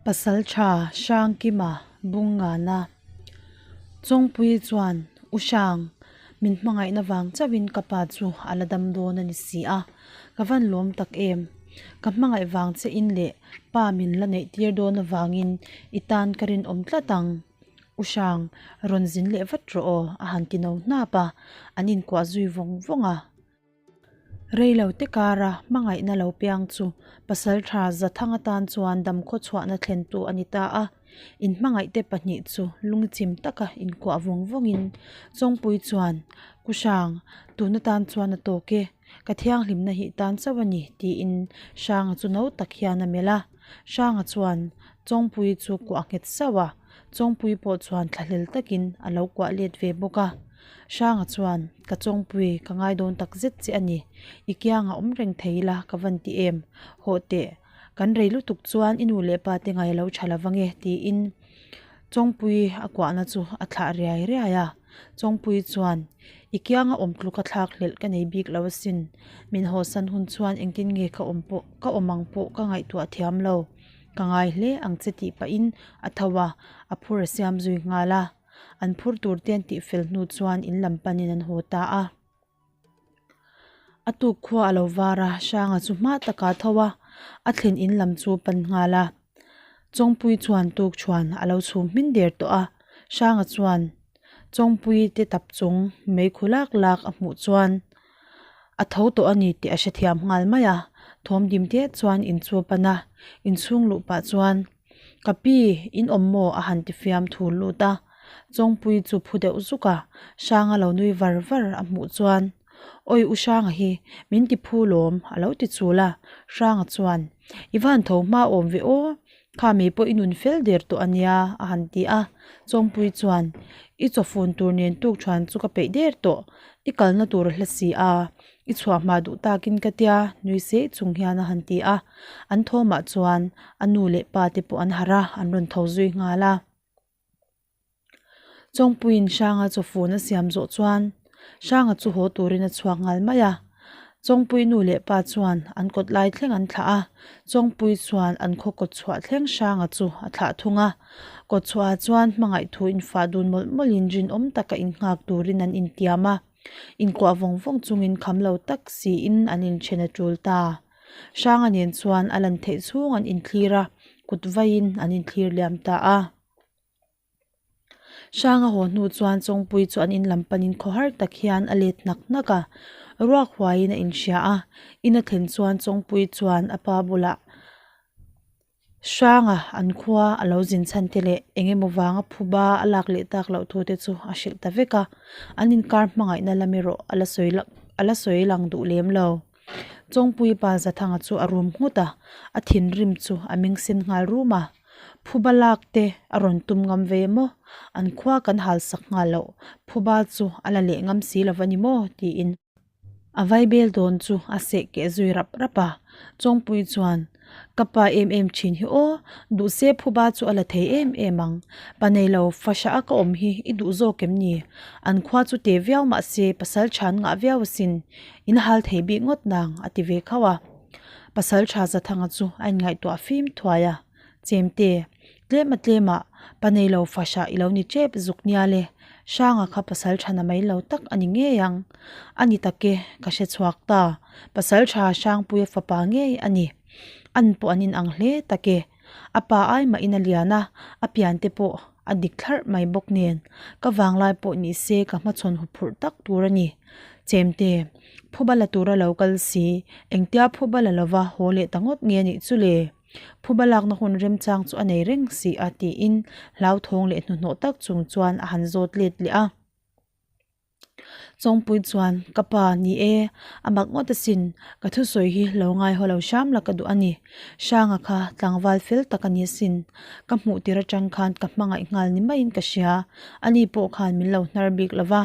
Pasaltha Hrangkima Bungngana Chawngpuii chuan U Hrang, min hmangaihna vang chauhin ka pa chu a la dam dawn a ni si a, ka van lawm tak em. Ka hmangaih vang che in leh pa min la neih tir dawn avangin i tan ka rinawm tlat ang. U Hrang, rawn zin leh vat rawh aw a han ti no hnap a, an inkuah zui vawng vawng a. Reilo te kara hmangaihna lo piang chu pasaltha Zathang atan chuan damkhaw chhuahna thlentu a ni ta a. Inhmangaihte pahnih chu lungchim taka inkuah vawng vawngin Chawngpui chuan, Ku Hrang, tun atan chuan a tawk e, ka thianghlimna hi tan chauh a ni, tiin Hranga chu no tak hian a melh a. Hranga chuan Chawngpui chu kuah nghet sauh a, Chawngpui pawh chuan thlahlel takin a lo kuah let ve bawk a. Hranga chuan, Ka Chawngpui, ka ngai dawn tak zet che a ni. I kiangah awm reng thei ila ka van ti em? Hawh teh, kan rei lutuk chuan i nu leh pa te ngai a lo tha lo vang e, tiin Chawngpui a kuahna chu a thlah riai riai a. Chawngpui chuan, I kianga awm tluk a thlak hlelh ka nei bik lo asin. Min hawsan hun chuan engtin nge ka awm pawh, ka awm ang pawh ka ngaihtuah thiam lo. Ka ngai hle ang che tih pahin a tho a, a phur a siam zui nghal a. An phur tur te an tih fel hnu chuan in lam panin an haw ta a. A tuk khua a lo var a, Hranga chu hma takah a tho a, a thlen in lam chu a pan nghal a. Chawngpui chuan tuk chuan a lo chhum hmin der tawh a, Hranga chuan Chawngpui te tap chung meikhu lak lak a hmuh chuan a tho tawh a ni tih a hrethiam nghal mai a, thawm dim te chuan in chu a pan a, inchhung luh pah chuan Ka pi, in awm maw? a han ti fiam thur lut a, Chawngpui chu phu deuh zuk a, Hranga lo nui var var a hmuh chuan, Awi u Hranga hi, min ti phu lawm, a lo ti chul a, Hranga chuan, I van tho hma awm ve aw, kha mi pawh i nun fel der tawh a nia, a han ti a, Chawngpui chuan, I chawfun tur nen tuk thuan chu ka peih der tawh, i kalna tur a hla si a, I chhuah hma duh takin ka tia, nui seh chung hian a han ti a. An thawmah chuan a nu leh pa te pawh an harh a, an rawn tho zui nghal a. Chawngpuiin Hranga chawfun a siam zawh chuan Hranga chu haw turin a chhuak nghal mai a. Chawngpui nu leh pa chuan an kawt lai thleng an thlah a, Chawngpui chuan an khaw kawt chhuah thleng Hranga chu a thlah thung a. Kawt chhuahah chuan hmangaih thu infah dun mawlh mawlhin rinawm taka innghak turin an intiam a. Inkuah vawng vawng chungin kham lo tak siin an inthen a tul ta. Hranga nen chuan a lan theih chhung an inthlir a, kut vaiin an inthlir liam ta a. Hranga haw hnu chuan Chawngpui chu an in lam panin khawhar tak hian a let hnak hnak a, ruak huaiin a inhria a. In a thlen chuan Chawngpui chuan a pa bulah Hranga an khua a lo zin chhan te leh eng emaw vanga phuba a lak leh tak loh thu te chu a hrilh ta vek a, an inkar hmangaihna lam erawh a la sawi a la sawi lang duh lem lo. Chawngpui pa Zathanga chu a rum nghut a, a thinrim chu a meng sen nghal rum a, phuba lak te a rawn tum ngam ve maw? An khua kan hal sak nghal loh, phuba chu a la leh ngam si lo va ni maw? tiin. A vaibel dawn chu a seh keh zui rap rap a, Chawngpui chuan, Ka pa em em thin hi aw, duhse phuba chu a la thei em em ang. Pa neilo fahra a ka awm hi i duh zawk em ni? An khua chu te viau mahse pasal tha an ngah viau asin, in hal thei bik ngawt nang a ti ve khauh a. Pasal tha Zathanga chu a inngaihtuah fim thuai a, Chemte, tlem a tlem ah pa neilo fahra i lo ni tep zuk nia le, Hranga kha pasal tha na mai lo tak a ni ngei ang. A ni tak e, ka hre chhuak ta, pasal tha Hrangpuia fapa ngei a ni. An pawh an inang hle tak e. A pa ai mahin a lian a, a pian te pawh a dik thlarh mai bawk nen, ka vanglai pawh ni se ka hmachhawn huphurh tak tur a ni. Chemte, phuba la tura lo kal si, engtia phuba la lova haw leh ta ngawt nge nih chu le? Phuba lakna hun remchang chu a nei reng si a tiin hlauthawng leh hnuhnawh tak chung chuan a han zawt let leh a. Chawngpui chuan, Ka pa, ni e, a mak ngawt asin, ka thusawi hi lo ngaihaw lo hram la ka duh a ni. Hranga kha tlangval fel tak a ni asin, ka hmuh tir atang khan ka hmangaih nghal ni maiin ka hria, ani pawh khan min lo hnar bik lo va.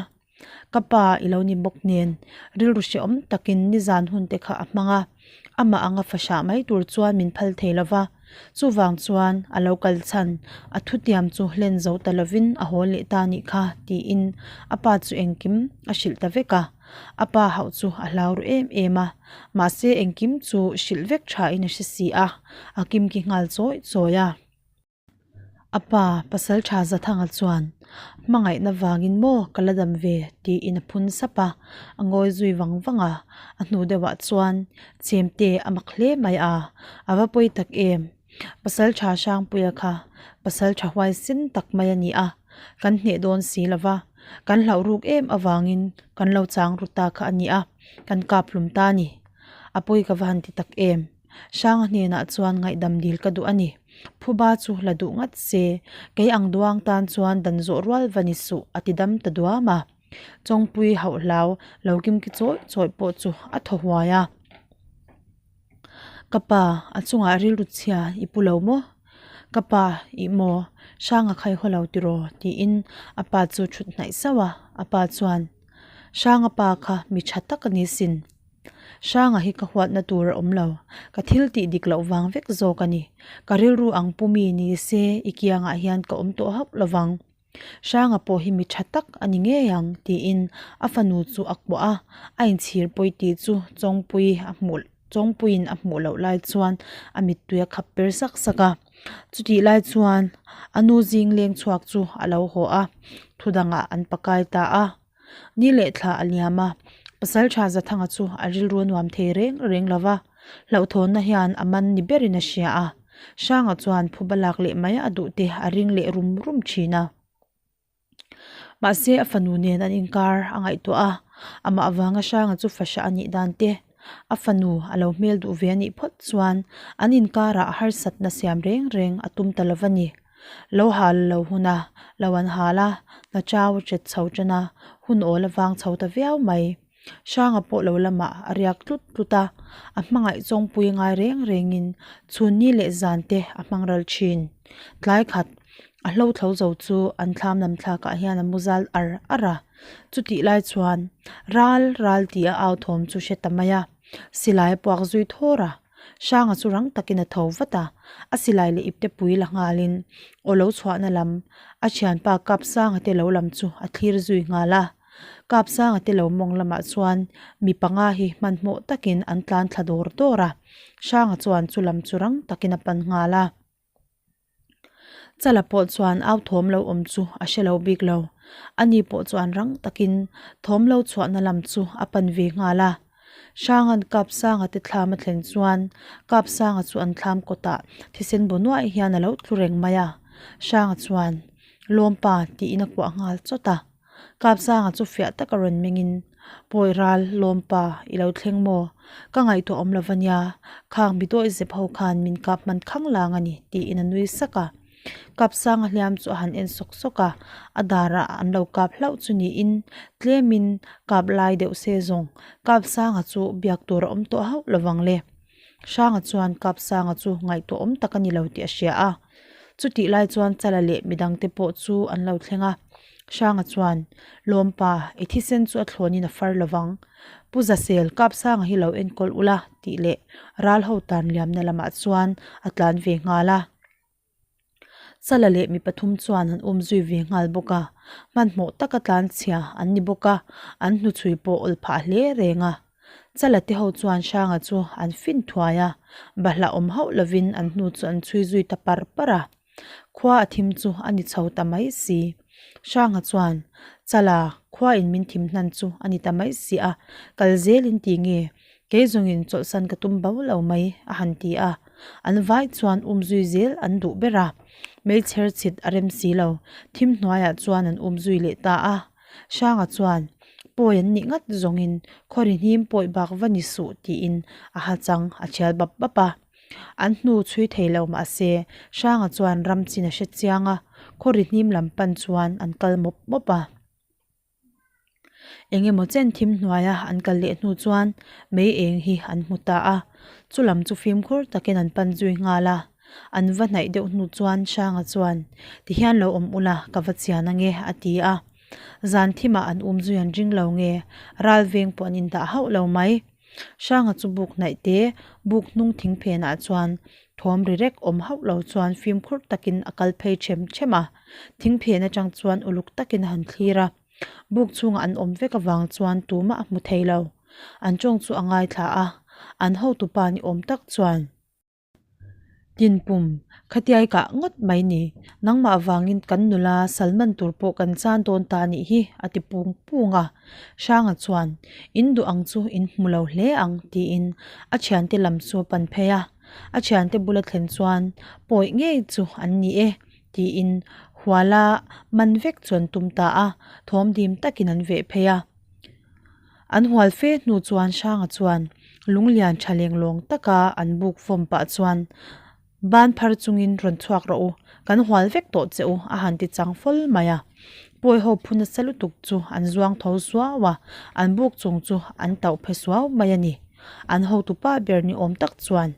Ka pa i lo ni bawk nen, rilru hrehawm takin nizan hun te kha a hmang a, amah anga fahrah mai tur chuan min phal thei lo va, chuvang chuan a lo kal chhan a thutiam chu hlen zo ta lovin a haw leh ta nih kha tiin a pa chu engkim a hrilh ta vek a, a pa hauh chu a hlau ru em em a, mahse engkim chu hrilh vek thain a hre si a, a kimki nghal chawi chawi a. A pa, Pasalṭha Zathanga chuan, Hmangaihna vangin maw ka la dam ve? tiin a phun sap a, a ngawi zui vang vang a. A hnu deuhah chuan, Chemte a mak hle mai a, a va pawi tak em? Pasalṭha Hrangpuia kha pasalṭha huaisen tak mai a ni a, kan hneh dawn si lo va, kan hlauh ruk em avangin kan lo chang ru ta kha a ni a, kan kap hlum ta a ni. A pawi ka va han ti tak em? Hranga hnenah chuan ngaihdam dil ka duh a ni. Phuba chu la duh ngat se, kei ang duang tan chuan dan zawh rual va ni suh a ti dam ta duam a. Chawngpui hauh hlau lo kimki chawih chawih pawh chu a thaw huai a. Ka pa, a chungah rilru chhia i pu lo maw? Ka pa, ih maw? Hranga khai haw lo tiraw? tiin a pa chu thut hnaih sauh a. A pa chuan, Hranga pa kha mi tha tak a ni sin. Hranga hi ka huatna tur a awm lo, ka thil tih dik loh vang vek zawk a ni. Ka rilru ang pu mi ni se i kiangah hian ka awm tawh hauh lo vang. Hranga pawh hi mi tha tak a ni ngei ang tiin a fanu chu a kuah a, a inchhir pawi tih chu Chawngpui a hmuh Chawngpuiin a hmuh loh lai chuan a mittui a khap per sak sak a. Chutih lai chuan a nu zing leng chhuak chu a lo haw a, thudangah an pakai ta a. Ni leh thla a liam a, Pasalṭha Zathanga chu a rilru a nuam thei reng reng lo va, hlauhthawnna hian a man ni berin a hria a, Hranga chuan phuba lak leh mai a duh te a ring leh rum rum thin a. Mahse a fanu nen an inkar a ngaihtuah a, amah avanga Hranga chu fahrah a nih dan te, a fanu a lo hmel duh ve a nih phawt chuan an inkarah harsatna siam reng reng a tum ta lo va ni. Lo hal lo hun a, lo an hal a, hna chau a chet chho tan a, hun awl a vang chho ta viau mai. Hranga pawh lo lamah a riak tlut tlut a, a hmangaih chawngpui ngai reng rengin chhunni leh zan te a hmang ral thin. Tlai khat a hlothlo zo chu an thlam lam thlakah hian a mu zal ar ar a, chutih lai chuan ral ral tih a au thawm chu hre ta mai a, silai a puak zui thawr a. Hranga chu rang takin a tho vat a, a silai leh ipte pui la nghalin aw lo chhuahna lam a thianpa Kapsanga te lo lam chu a thlir zui nghal a. Kapsanga te lo mawng lamah chuan mi panga hi hmanhmawh takin an tlan thla dawr dawr a, Hranga chuan chu lam chu rang takin a pan nghal a. Chala pawh chuan au thawm lo awm chu a hre lo bik lo. Ani pawh chuan rang takin thawm lo chhuahna lam chu a pan ve nghal a. Hranga'n Kapsanga te thlam a thlen chuan Kapsanga chu an thlam kawtah thisen bu nuaih hian a lo tlu reng mai a. Hranga chuan, Lawmpa tiin a kuah nghal chawt a. Kapsanga chu fiah taka rawn mengin, Pawi ral, Lawmpa, i lo thleng maw? Ka ngaihtuah awm lo va nia, khang mi dawi zep ho khan min kap hman khang lang a ni, tiin a nui sak a. Kapsanga hliam chu a han en sawk sawk a, a darah an lo kap hlauh chu niin tlemin kap lai deuh se zawng Kapsanga chu biak tur a awm tawh hauh lo vang le. Hranga chuan Kapsanga chu ngaihtuah awm tak a ni lo tih a hria a. Chutih lai chuan Chala leh midangte pawh chu an lo thleng a. Hranga chuan, Lawmpa, i thisen chu a thlawnin a far lo vang. Pu Zasel, Kapsanga hi lo enkawl ula, tih leh ral ho tan liamna lamah chuan a tlan ve nghal a. Chala leh mi pathum chuan an um zui ve nghal bawk a, hmanhmawh taka tlan chhia an ni bawk a, an hnuchhui pawh awl phah hle reng a. Chala te ho chuan Hranga chu an fin thuai a, bahlah awm hauh lovin an hnu chu an chhui zui ta par par a. Khua a thim chu a ni chho ta mai si. Hranga chuan, Chala, khua in min thim hnan chu a ni ta mai si a, kal zelin ti nge? Kei zawngin chawlhsan ka tum bo lo mai, a han ti a. An vai chuan um zui zel an duh ber a. Meichher chhit a rem si lo, thim hnuaiah chuan an um zui leh ta a. Hranga chuan, Pawi an nih ngat zawngin khawri hnim pawi bak va ni suh tiin a ha chang a thial bap bap a. An hnu chhui thei lo mah se, Hranga chuan ram chin a hre chiang a, khawri hnim lam pan chuan an kal mawp mawp a. Eng emaw chen thim hnuaia an kal leh hnu chuan mei eng hi an hmu ta a, chu lam chu fimkhur takin an pan zui nghal a. An va hnaih deuh hnu chuan Hranga chuan, Tihian lo awm ula, ka va chian ange, a ti a. Zan thimah an um zui an ring lo nge, ral veng pawh an indah hauh lo mai. Hranga chu buk hnaih te, buk hnung thing phenah chuan thawm ri rek awm hauh lo chuan fimkhur takin a kal phei them them a. Thing phen atang chuan uluk takin a han thlir a. Buk chhungah an awm vek avang chuan tumah a hmu thei lo. An tawng chu a ngaithla a, an hotupa ni awm tak chuan. Tinpum, khatiai kah ngawt mai ni, nangmah vangin kan nula Salman tur pawh kan chan dawn ta nih hi, a ti pung pung a. Hranga chuan, In duh ang chu in hmu lo hle ang, tiin a thiante lam chu a pan phei a. A thiante bula thlen chuan, Pawi ngei chu an ni e, tiin huala man vek chu an tum ta a, thawm dim takin an veh phei a. An hual fe hnu chuan Hranga chuan lunglian tha lenglawng taka an buk vawm pah chuan ban phar chungin rawn chhuak rawh u, kan hual vek tawh che u a han ti chang fawlh mai a. Pawi ho phu nasa lutuk chu an zuang tho suau a, an buk chung chu an tauh phe suau mai a ni. An hotupa ber ni awm tak chuan.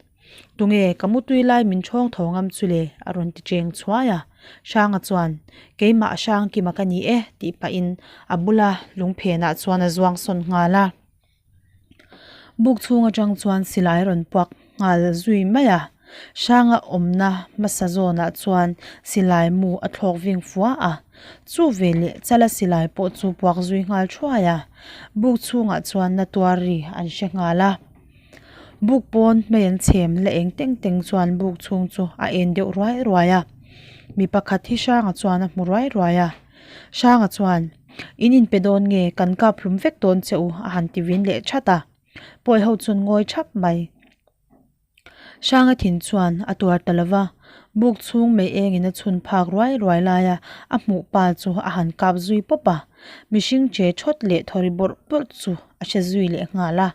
Tunge ka mutui lai min ṭhawng tho ngam chu le? a rawn ti cheng chhuai a. Hranga chuan, Keimah Hrangkima ka ni e, tih pahin a bula lungphenah chuan a zuang sawn nghal a. Buk chhung atang chuan silai a rawn puak nghal zui mai a. Hranga awmna hmasa zawnah chuan silai mu a thlawk ving fua a. Chu veleh chala silai pawh chu puak zui nghal thuai a. Buk chhungah chuan na tuar ri an hre nghal a. Buk pawn hmei an chhem la eng teng teng chuan buk chhung chu a en deuh ruai ruai a mi pakhat hi hranga chuan a hmu ruai ruai a hranga chuan in inpe dawn nge kan kap hlum vek dawn che u a han ti vin leh that a pawi ho chuan ngawi thap mai hranga thin chuan a tuar ta lova buk chhung mei eng in a chhun phak ruai ruai lai a a hmuh pa chu a han kap zui pawp a mihring che thawt leh thawri bawrh bawrh chu a hre zui leh nghal a.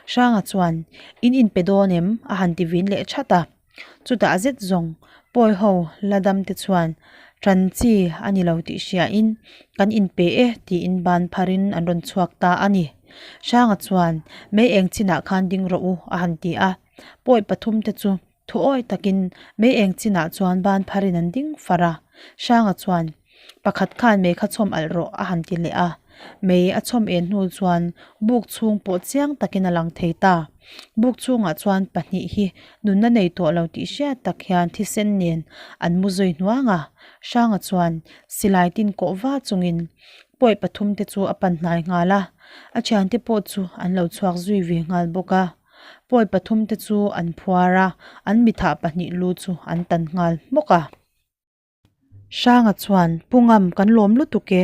Hranga chuan, In inpe dawn em? a han ti vin leh that a. Chutah zet zawng, Pawi ho la dam te chuan ṭan chi a ni lo tih hriain kan inpe e tiin ban pharin an rawn chhuak ta a ni. Hranga chuan, Mei eng chinah khan ding rawh u a han ti a. Pawi pathum te chu Thuawi takin mei eng chinah chuan ban pharin an ding far a, Hranga chuan, Pakhat khan mei kha chhawm alh rawh a han ti leh a. Mei a chhawm en hnu chuan buk chhung pawh chiang takin a lang thei ta. Buk chhungah chuan pahnih hi nunna nei tawh lo tih hriat tak hian thisen nen an mu zui hnuang a. Hranga chuan silai tin kawh va chungin pawi pathum te chu a pan hnai nghal a, a thiante pawh chu an lo chhuak zui ve nghal bawk a. Pawi pathum te chu an phuar a, an mithah pahnih lu chu an tan nghal hmawk a. Hranga chuan, Pu Ngam, kan lawm lutuk e,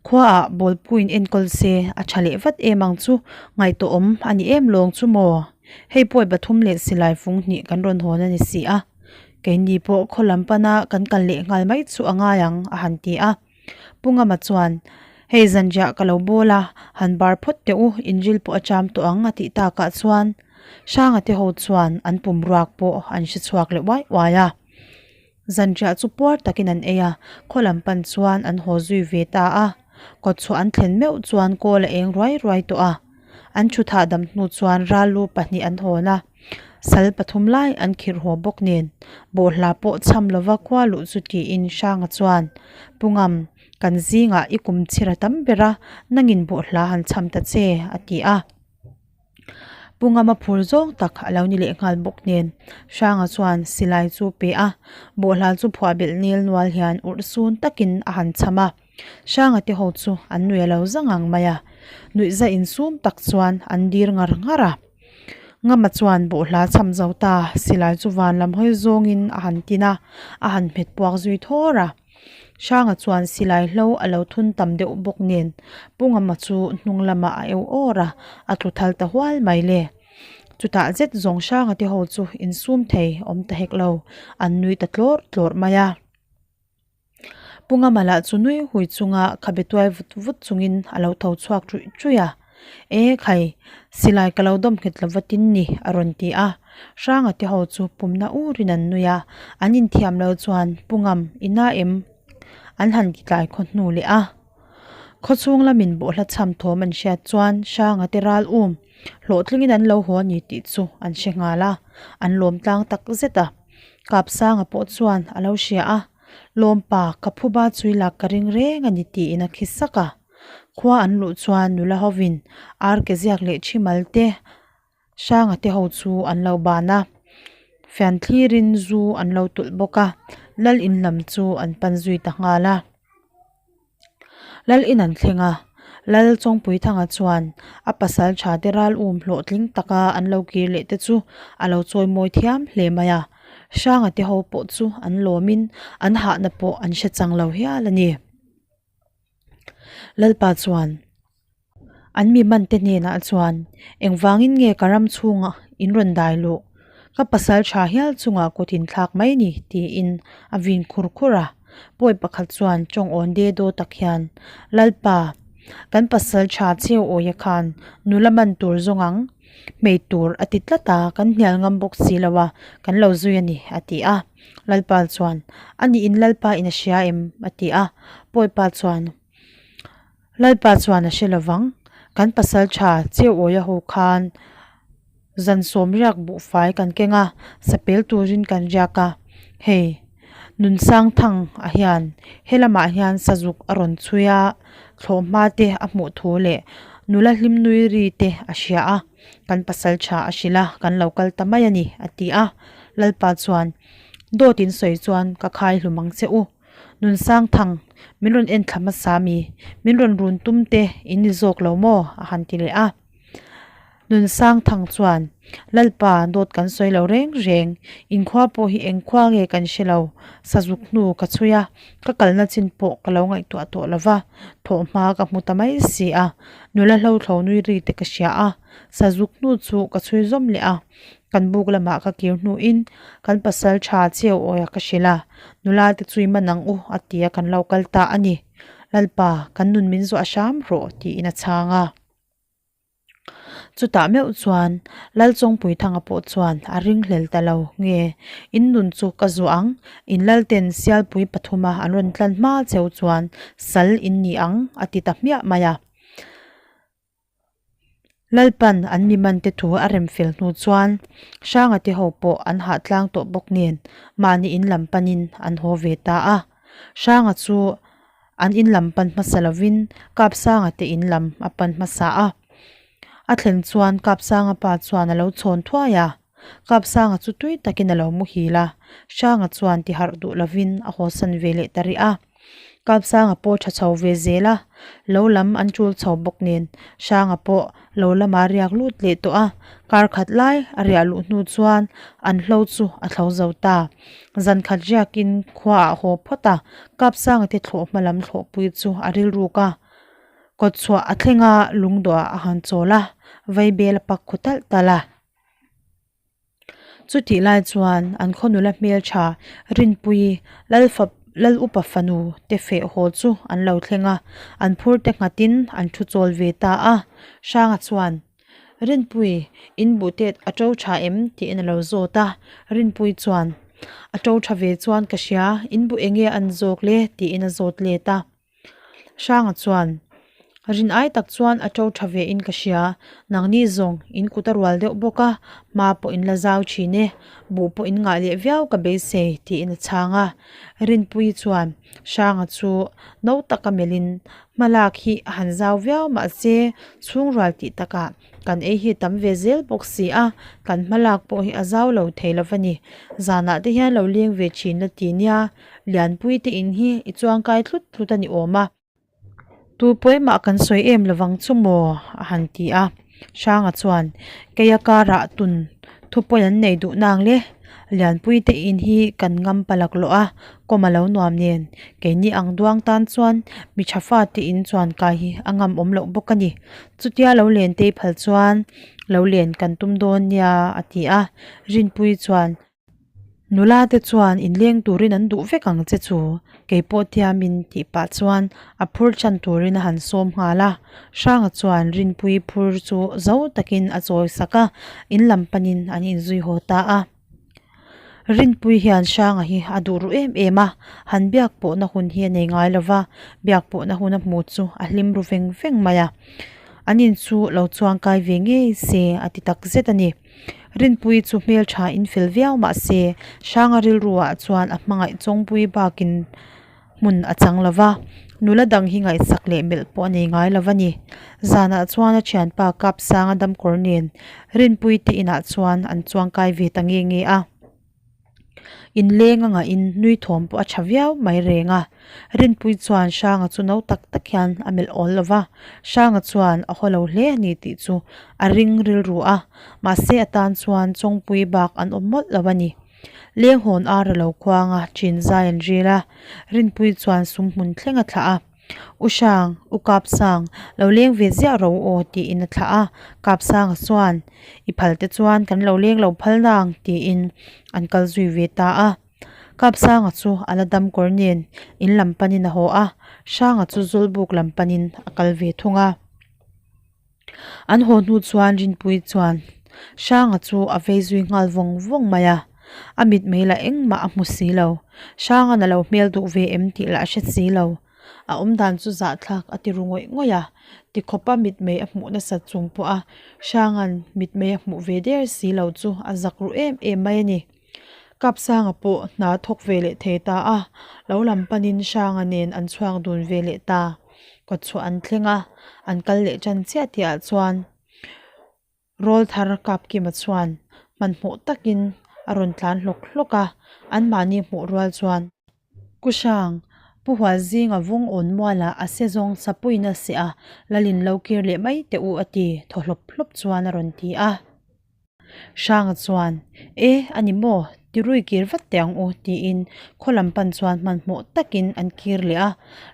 khuaah bawlpuiin enkawl se a tha leh vat em ang chu, ngaihtuahawm a ni em lawng chu maw? Hei pawi pathum leh silai fung hnih kan rawn hawn a ni si a, keini pawh khaw lam pana kan kal leh nghal mai chu a ngai ang, a han ti a. Pu Ngama chuan, Hei zanriah ka lo bawl a, han bar phawt teh u, inril pawh a cham tawh ang a tih takah chuan Hranga te ho chuan an pum ruak pawh an hre chhuak leh uai uai a. Zanriah chu puar takin an ei a, khaw lam pan chuan an haw zui ve ta a. Kawtchhuah an thlen meuh chuan kawl a eng ruai ruai tawh a. An thu thah dam hnu chuan ral lu pahnih an hawn a, sal pathum lai an khirh haw bawk nen bawhhla pawh chham lova khua luh chu tiin Hranga chuan, Pu Ngam, kan zingah i kum chhir a tam ber a, nangin bawhhla han chham ta che, a ti a. Pu Ngama phur zawng tak a lo ni leh nghal bawk nen Hranga chuan silai chu pe a, bawhhla chu phuah belh nel nual hian urh sun takin a han chham a. Hranga te ho chu an nui a lo za ngang mai a, nuihza insum tak chuan an dir ngar ngar a. Ngama chuan bawhhla chham zo ta silai chu van lam hawi zawngin a han tin a, a han hmet puak zui thawr a. Hranga chuan silai hlo a lo thun tam deuh bawk nen Pu Ngama chu hnung lamah a eu awr a, a tlu thal ta hual mai le. Chutah zet zawng Hranga te ho chu insum thei awm ta hek lo, an nui ta tlawrh tlawrh mai a. Pu Ngama lah chu nui hui chunga khabe tuai vut vut chungin a lo tho chhuak ṭuih ṭuih a, E khai, silai ka lo dawm nghet lo vatin ni a rawn ti a. Hranga te ho chu pumna urin an nui a, an inthiam lo chuan Pu Ngam i na em? An han ti tlai khaw hnu leh a. Khawchhung lamin bawhhla chham thawm an hriat chuan Hranga te ral um hlawhtlingin an lo haw a ni tih chu an hre nghal a, an lawm tlang tak zet a. Kapsanga pawh chuan a lo hria a, Lawmpa, ka phuba chui lak ka ring reng a ni tiin a khi sak a. Khua an luh chuan nula hovin ar ke ziak leh thi mal te Hranga te ho chu an lo ban a, fian thlirin zu an lo tulh bawk a, lal in lam chu an pan zui ta nghal a. Lal in an thleng a, Lal Chawngpuithanga chuan a pasal tha te ral um hlawhtling taka an lo kir leh te chu a lo chawimawi thiam hle mai a. Hranga te ho pawh chu an lawmin an hahna pawh an hre chang lo hial a ni. Lalpa chuan an mi man te hnenah chuan engvangin nge ka ram chhungah in rawn dai luh? Ka pasal tha hial chungah kut in thlak mai ni tiin a vin khur khur a. Pawi pakhat chuan tawng awn de daw tak hian Lalpa kan pasal tha cheu awia khan nula man tur zawng ang hmei tur a ti tlat a kan hnial ngam bawk si lo a kan lo zui a ni a ti a. Lalpa chuan a nih in Lalpa in a hria em? a ti a. Pawipa chuan Lalpa chuan a hre lovang kan pasal tha cheu awia ho khan zan sawm riak buhfai kan keng a sapel turin kan riak a hei Nunsang thang ah hian helamah hian sazuk a rawn chhui a thlawhhma te a hmuh thu leh nula hlim nui ri te a hria a kan pasal tha a hrilh a kan lo kal ta mai a ni a ti a Lalpa chuan dawt in sawi chuan ka khai hlum ang che u. Nunsang thang, min rawn en thla hmasa mi, min rawn run tum te in ni zawk lo maw? a han ti leh a. Nunsang thang chuan, Lalpa, dawt kan sawi lo reng reng, inkhua pawh hi eng khua nge kan hre lo, sazuk hnu ka chhui a, ka kalna chin pawh ka lo ngaihtuah tawh lo va, thawhhma ka hmu ta mai si a, nula hlothlo nui ri te ka hria a, sazuk hnu chu ka chhui zawm leh a. Kan buk lamah ka kir hnuin kan pasal tha cheu awi a ka hrilh a, nula te chu i man ang u a ti a kan lo kal ta a ni. Lalpa, kan nun min zuah hram rawh tiin a chhang a. Chutah meuh chuan Lalchawngpuithanga pawh chuan a ringhlel ta lo nge, in nun chu ka zuah ang, in Lalten Sialpui pathuma an rawn tlan hma cheu chuan sal in ni ang a ti ta hmiah mai a. Lalpan an mi mante thu a rem fel hnu chuan Hranga te ho pawh an hah tlang tawh bawk nen mahni in lam panin an haw ve ta a. Hranga chu an in lam pan hmasa lovin Kapsanga te in lam a pan hmasa a. A thlen chuan Kapsanga pa chuan a lo chhawn thuai a. Kapsanga chu tui takin a lo muhil a, Hranga chuan ti harh duh lovin a hawsan ve leh ta rih a. Kapsanga pawh tha chho ve zel a, lo lam an tul chho bawk nen Hranga pawh lo lama riak lut leh tawh a, kar khat lai a riah luh hnu chuan an hlo chu a thlo zo ta. Zan khat riakin khua ah haw phawt a, Kapsanga te thlawh hma lam thlawhpui chu a rilruk a, kawtchhuah a thleng a, lungdawh ah a han chawl a, vaibel a pak khu talh talh a. Chutih lai chuan an khaw nula hmeltha Rinpuii Lalfa Lal upa fanu te feh haw chu an lo thleng a, an phur te nghatin an thu chawl ve ta a. Hranga chuan, Rinpui, in buh te a to tha em? tiin a lo zawt a. Rinpui chuan, A to tha ve chuan ka hria, in buh enge an zawk le? tiin a zawt let a. Hranga chuan, Rin ai tak chuan a to tha ve in ka hria, nangni zawng in kut a rual deuh bawk a, hma pawh in la zau thin e, buh pawh in ngah leh viau ka beisei tiin a chhang a. Rinpuii chuan Hranga chu no taka melhin hmalak hi a han zau viau mahse chhungrual tih takah Kan ei hi tam ve zel bawk si a, kan hmalak pawh hi a zau lo thei lo va ni. Zanah te hian lo leng ve thin la ti nia, Lianpui te in hi i chuangkai tlut tlut a ni awm a. Tu pawimah kan sawi em lovang chu maw? a han ti a. Hranga chuan, Keia karah tun thupawi an nei duh nang le, Lianpui te in hi kan ngam palak loh a, kawm a lo nuam nen, keini ang duang tan chuan mi tha fate in chuan kai hi a ngam awm loh bawk a ni. Chutia lo len tei phal chuan lo len kan tum dawn nia a ti a, Rinpui chuan nula te chuan inleng turin an duh vek ang che chu keipawh tiamin tih pah chuan a phur chan turin a han sawm nghal a, Hranga chuan Rinpui phur chu zo takin a chawi sak a, in lam panin an inzui haw ta a. Rinpui hian Hranga hi a duh ru em em a, han biak pawhna hun hi a nei ngai lo va, biak pawhna hun a hmu chu a hlim ru veng veng mai a. An in chu lo chuang kai ve ngei se a ti tak zet a ni. Rinpui chu hmeltha in fel viau mah se Hranga rilru ah chuan a hmangaih chawngpui bakin hmun a chang lo va, nula dang hi ngaihsak leh melh pawh a nei ngai lo va ni. Zanah chuan a thianpa Kapsanga damkawr nen Rinpui te inah chuan an chuangkai ve ta nge nge a. Inleng a ngahin nui thawm pawh a tha viau mai reng a. Rinpui chuan Hranga chu no tak tak hian a melh awl lo va, Hranga chuan a haw lo hle a ni tih chu a ring rilru a, mahse a tan chuan Chawngpui bak an awm mawlh lo a ni. Lenghawn ar a lo khuang a, chin zai an ril a, Rinpuii chuan sumhmun thleng a thlah a. U Hrang, U Kapsang, lo leng ve ziah ro aw tiin a thlah a, Kapsanga chuan, I phal te chuan kan lo leng lo phal nang tiin an kal zui ve ta a. Kapsanga chu a la dam kawr nen in lam panin a haw a, Hranga chu Zawlbuk lam panin a kal ve thung a. An haw hnu chuan Rinpuii chuan Hranga chu a vei zui nghal vawng vawng mai a, a mitmei lah engmah a hmu si lo. Hranga'n a lo hmel duh ve em tih lah a hre si lo. A awmdan chu zahthlak a ti ru ngawih ngawih a, tikhawpa mitmei a hmuh nasat chung pawha Hranga'n mitmei a hmuh ve der si lo chu a zak ru em em mai a ni. Kapsanga pawh hna thawk ve leh thei ta a, lo lam panin Hranga nen an chhuak dun ve leh ta. Kawtchhuah an thleng a, an kal leh tan chiah tihah chuan Rawlthar Kapkima chuan hmanhmawh takin a rawn tlan hlawk hlawk a, anmahni hmuh rual chuan. Ku Hrang, Pu Hualzinga vawng awn mualah a se zawng sapuiin a seh a, Lalin lo kir leh mai teh u a ti, thaw hlawp hlawp chuan a rawn ti a. Hranga chuan, E, a ni maw? Ti rui kir vat teh ang u, tiin khaw lam pan chuan hmanhmawh takin an kir leh a.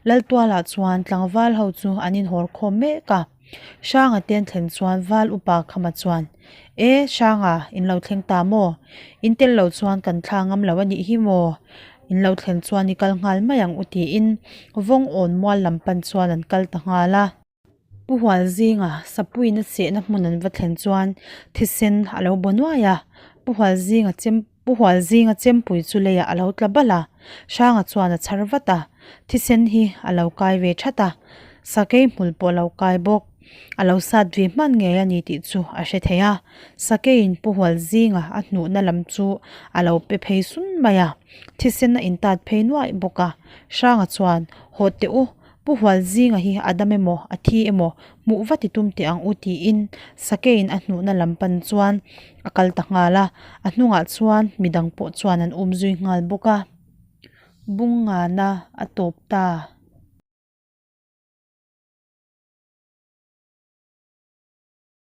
Laltualah chuan tlangval ho chu an inhawr khawm mek a. Hranga te an thlen chuan val upa Khama chuan, E, Hranga, in lo thleng ta maw? In tel lo chuan kan thla ngam lo a nih hi maw? In lo thlen chuan i kal nghal mai ang u, tiin vawng awn mual lam pan chuan an kal ta nghal a. Pu Hualzinga sapuiin a chehna hmun an va thlen chuan thisen a lo baw nuai a, Pu Hualzinga chem Pu Hualzinga chempui chu leiah a lo tla balh a, Hranga chuan a chhar vat a, thisen hi a lo kai ve that a, sakei hmul pawh a lo kai bawk. A lo sat ve hman ngei a ni tih chu a hre thei a, sakeiin Pu Hualzinga a hnuhna lam chu a lo pe phei sun mai a, thisen a intat phei nuaih bawk a, Hranga chuan, Haw teh u, Pu Hualzinga hi a dam emaw, a thi emaw, hmuh vat i tum teh ang u tiin Sakeiin a hnuhna lam pan chuan a kal ta nghal a, a hnungah chuan midang pawh chuan an um zui nghal bawk a. Bungngana a tawp ta.